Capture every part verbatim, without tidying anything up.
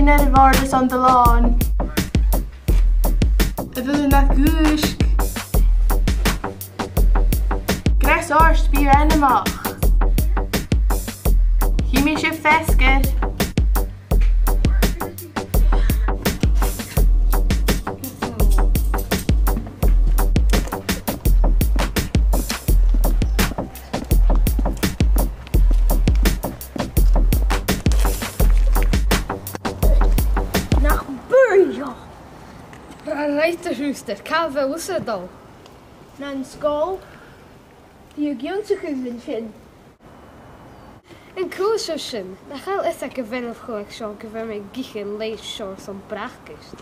Nì mi bhòrd airson an lòn. A bheil thu na dhùisg? Greas ort, bi ainmeachadh. Chì mi sibh feasgar. Nach b' urrainn dhomh. Right, a Rooster, càit a bheil thusa a' dol? Nan sgoil. Bidh thu ag ionnsachadh an sin. An cùis sin, nach eil fhios aig a' bhean-chloinne seo gu bheil mi ag ithe an leigheis seo airson bracaist.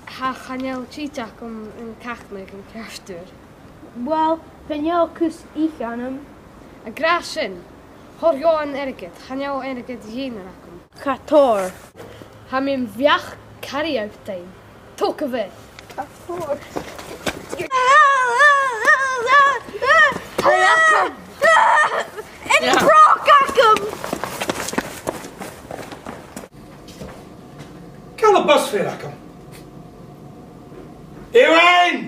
Tha, chan eil tìde agam an cachnadh an ceartuair. Uill, chan eil cus ithe annam. Ag ràdh sin, thoir dhomh an t-airgead, chan eil airgead dìnneir agam. Cha toir. Tha mi am beachd carry-out time. Togaibh e. Cha toir. An bròg agam! Càit a bheil am bus fare agam? Eòghainn!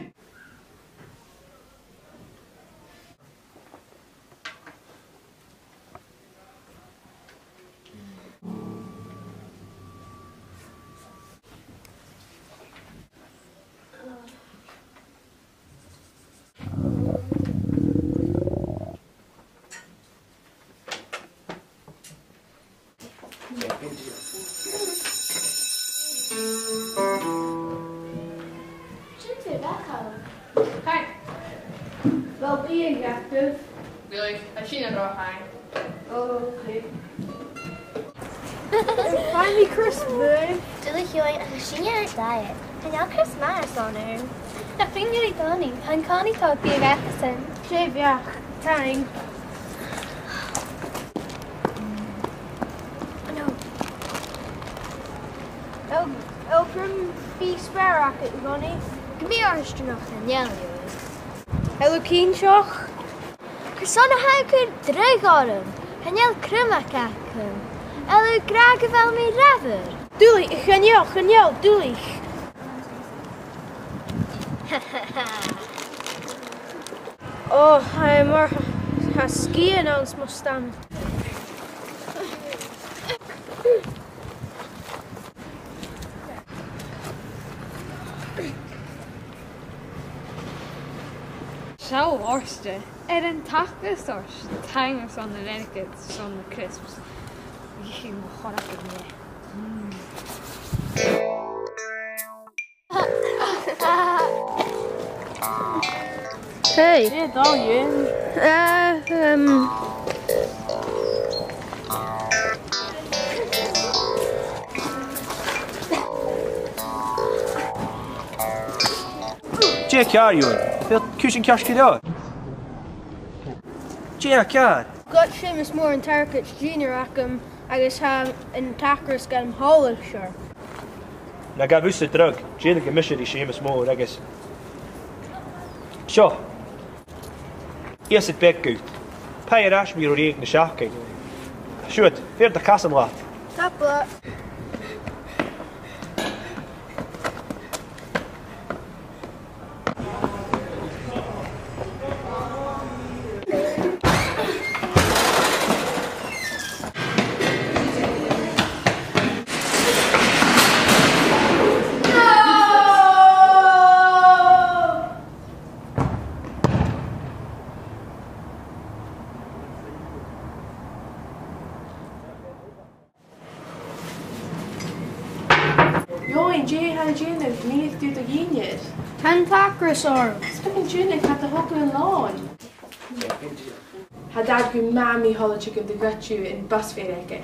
Sin fìor mhath, a Chaluim. Thanks. Well, be a gative. Really? Tha sin an rud a th' ann. Oh, okay. Find me crisp, babe. Duilich, Eòghainn, ach tha sinne air diet. Chan eil crisp math airson ann. Nach fheumaidh mi dèanamh, tha an-còmhnaidh tòrr biadh aca sin. Dè bheachd? Taing. No. El, el grim bidh speur agad, a Dhonnie. Gum bi orm a-steach an eil. Eil thu cinnteach? Carson a tha thu a' cur dragh orm? Chan eil cruinneachadh agam. Eil thu ag ràdh gu bheil mi reamhar? Duilich, chan eil, chan eil, duilich. Ò, tha e mar, tha sgian anns mo stamag. Seall ortsa, air an tacras ort, taing airson an airgid, airson na crisps. Dh'ith mo chorrag an-dè. Mm. Hey. Dè tha dol, Eòghainn? Eh, um. Dè tha ceàrr, Eòghainn? A bheil cùisean ceart gu leòr? Dè tha ceàrr? Ghoid Seumas Mòr an t-airgead dìnneir agam agus tha an tacras gam thoileachadh. Na gabh thusa dragh, dèanadh mise ri Seumas Mòr agus seo. Iasad beag dhut. Pàigheadh air ais mu dheidhinn na seachdain. Siuthad, feuch dè chasam leat. Tapadh leat. Eòghainn, dè tha thu a' dèanamh? Nì thu do dhìnnear. Tha an t-acras orm. 'S beag an t-iongnadh, cha do thog thu an lòn. Tha Dad gu math mì-thoilichte gun do ghoid thu am bus fare aige.